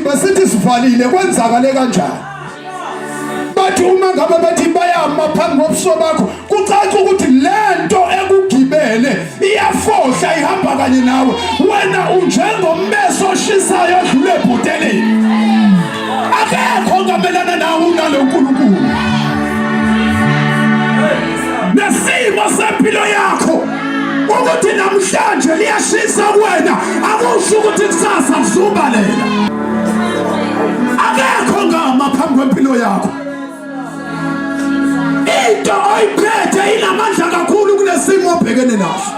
besithi sivalile kwenzakale kanjani. Bathi uma ngabe bethi bayama phambi kobuso bakho kucaca ukuthi lento ekugibele iyafohla ihamba kanye nawe. Wena unjengommeso oshisayo odlule ebhuteleni. Akekho ongamelana nawe unalo uNkulunkulu. Nesimo sempilo yakho ukuthi namhlanje liyashisa kuwena akusho ukuthi kusasa kuzobalela. Akekho ngama phambi kwempilo yakho. Into oyiphethe inamandla kakhulu kunesimo obhekene naso.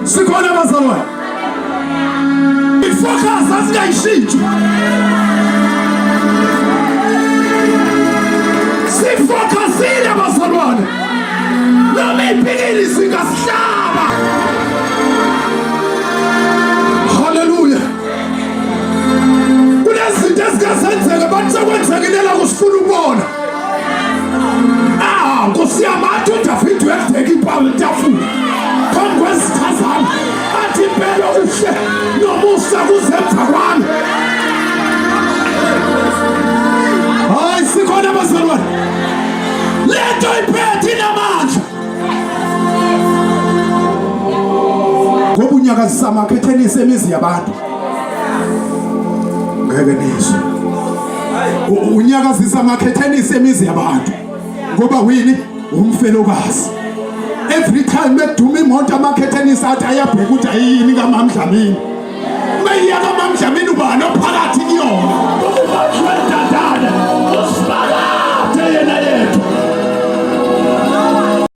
Sikhona bazalwane. Ifocus asingayishintshi. Sifocusile bazalwane. Noma iphikile singasihlaba. Hallelujah. Kunezinto ezingazenzeka bathi sekwenzekile la kusifuna ukubona. Ah, Nkosi yami athi uDavid uyakudeka ipawu etafula phambi kwezitha zami athi impela okuhle nomusa kuze emva kwami. Hayi sikhona bazalwane. Lento iphethe inamandla. Ngoba unyakazisa amakhethenisi emizi yabantu. Ngeke nizwe. Unyakazisa amakhethenisi emizi yabantu. Ngoba wini umfelokazi. Every time beduma imoto amakhethenisi athi ayabheka ukuthi ayini kaMamdlamini. Meyiya kaMamdlamini ubani ophakathi kuyona? Ubajwe dadana.